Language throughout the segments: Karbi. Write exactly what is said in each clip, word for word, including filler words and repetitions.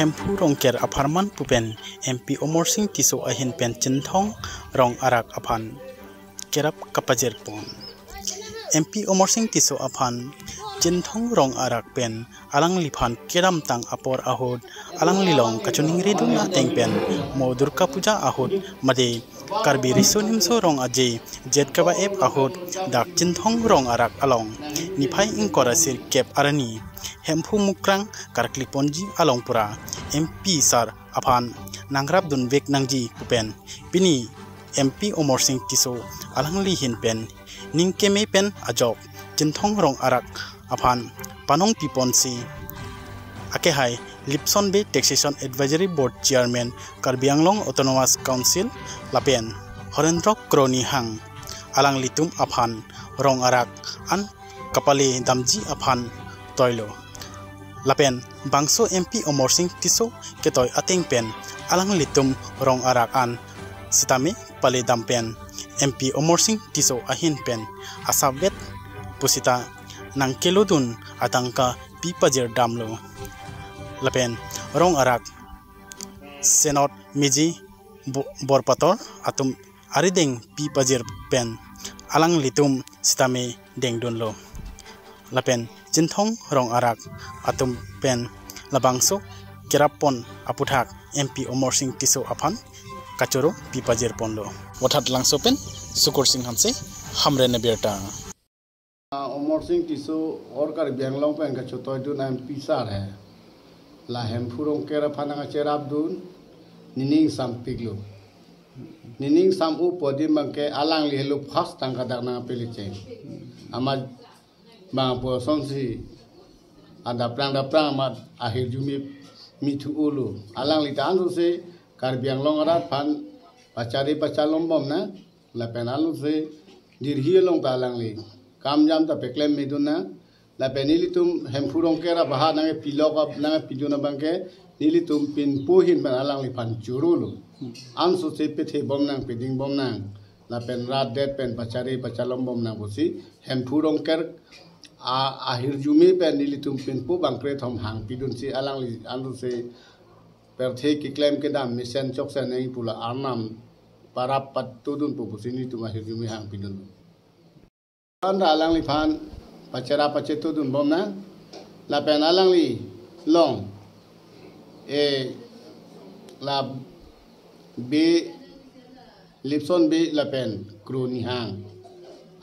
Hemphu Rongker apharman pu pen M P Amarsing Tisso ahin pen Chinthong Rong Arak aphan kerap kapajirpon. M P Amarsing Tisso aphan Chinthong Rong Arak pen alangliphan kedamtang apor ahut alanglilong kachoningri dun ateng pen mo Durga Puja ahut mate Karbi Riso Nimso Rong Aje Jet Kaba Ep ahut dak Chinthong Rong Arak along niphai ingkoi ra sirkep arni Hemphu Mukrang karkliponji along pura M P sir aphan nangrap dunvek nangji pu pen pini M P Amarsing Tisso alangli ahin pen ning keme pen ajok Chinthong Rong Arak aphan panong piponsi akehai Lipson Bey Taxation Advisory Board Chairman Karbi Anglong Autonomous Council lapen Horendro Kronihang alanglitum aphan Rong Arak an kapale damji aphan toilo. Lapen bangso M P Amarsing Tisso ketoi ateng pen alanglitum Rong Arak an sitame pale dam pen M P Amarsing Tisso ahin pen asapvet pusita nangkelodun atangka pipajir damlo. Lapen Rong Arak senot meji bo-, borpator atum arideng pipajir pen alanglitum sitame dengdunlo. Lapen Chinthong Rong Arak atum pen labangso kerappon aputhak M P Amarsing Tisso aphan kachoro pipajirponlo. Vothatlangso pen Sukursing Hanse, Hamren abirta. Amarsing Tisso or Karbi Anglong pen kachotoi dun M P sir he. La Hemphu Rongker aphan nangkacherap dun, nening sampiklo. Nening sam-u podi abangke alangli helo first tangka dak nangpele cheng. Amat bang po sonsi ada prang da prang amat ahirjume mithu-olo. Alangli ta ansose Karbi Anglong arat aphan pachari pachalom bom nang. Lapen alose Delhi along ta alangli kam jam ta peklem medun nang. Lapen nelitum Hemphu Rongker abaha nangpilok ap nangpidun abangke nelitum pinpo ahin pen alangliphan chorolo. Ansose pethe bom nang, peding bom nang. Lapen rat det pen pachari pachalom bom nang pusi Hemphu Rongker a-, ahirjume pen nelitum pinpo bangkrethom hangpidunsi alangli ansose pirthe keklem kedam mesen choksen nangji pu la arnam parap patodunpo pusi nelitum ahirjume hangpidun. Anta alangliphan pachera pachetodun bom nang. Lapen alangli along, eh, la Bey Lipson Bey lapen Kronihang.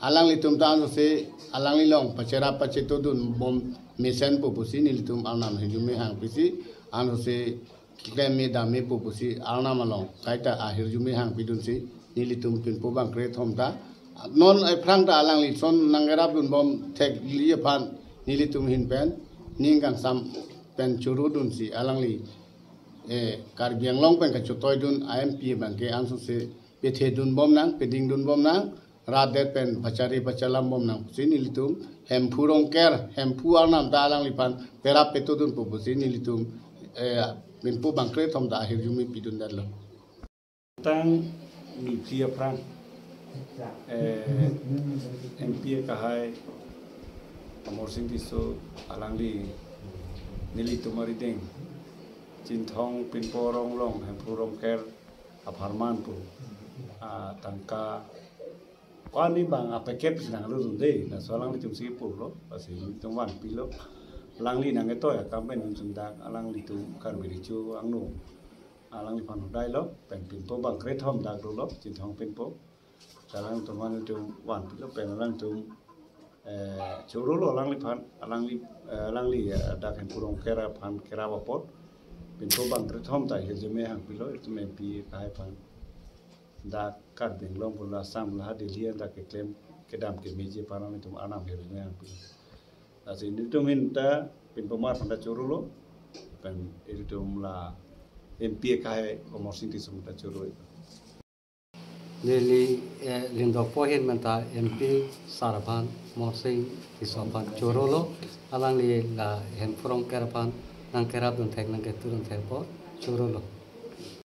Alanglitum ta ansose alangli along pachera pachetodun bom mesenpo pusi nelitum arnam ahirjume hangpisi ansose keklem me dam mepo pusi arnam along kaita ahirjume hangpidunsi nelitum pinpo bangkrethom ta. Non aphrang ta alangli son nangkerapdun bom thekji aphan nelitum ahin pen ning kangsam pen chorodunsi alangli, eh, Karbi Anglong pen kachotoi dun a M P abangke ansose pethedun bom nang, pedingdun bom nang, rat det pen pachari pachalam bom nang pusi nelitum Hemphu Rongker, Hemphu arnam ta alangliphan perap petodunpo pusi nelitum, eh, pinpo bangkrethom ta ahirjume pidun detlo. Tang niphli aphrang, eh, M P akehai Amarsing Tisso alangli nelitum arideng Chinthong pinpo rong along Hemphu Rongker apharman pu, ah, tangka ko-an ni bang a-packet si nanglo dunde, laso alanglitum si purlo, lasi nelitum vanpilo. Alangli nangketoi akam pen nelitum dak alanglitum Karbi Recho angno alangliphan hodailo, pen pinpo bangkrethom dak dolo, Chinthong pinpo. Alangtum nelitum vanpilo pen alangtum, eh, chorolo alangliphan, alangli, eh, alangli, eh, dak Hemphu Rongker aphan kerap apot pinpo bangkrethom ta ahirjume hangpilo, itum M P akehai aphan. Dak Karbi Anglong pu la Assam la Delhi anta keklem kedam kemeji aphan nelitum arnam ahirjume hangpilo. Lasi nelitum ahin ta pinpomar aphan ta chorolo, pen itum la M P akehai Amarsing Tisso ta choro. Neli, eh, lindokpo ahin pen ta M P sir aphan, Amarsing Tisso aphan chorolo, alangli la Hemphu Rongker aphan nangkerapdun thek nangketodun thek apot chorolo.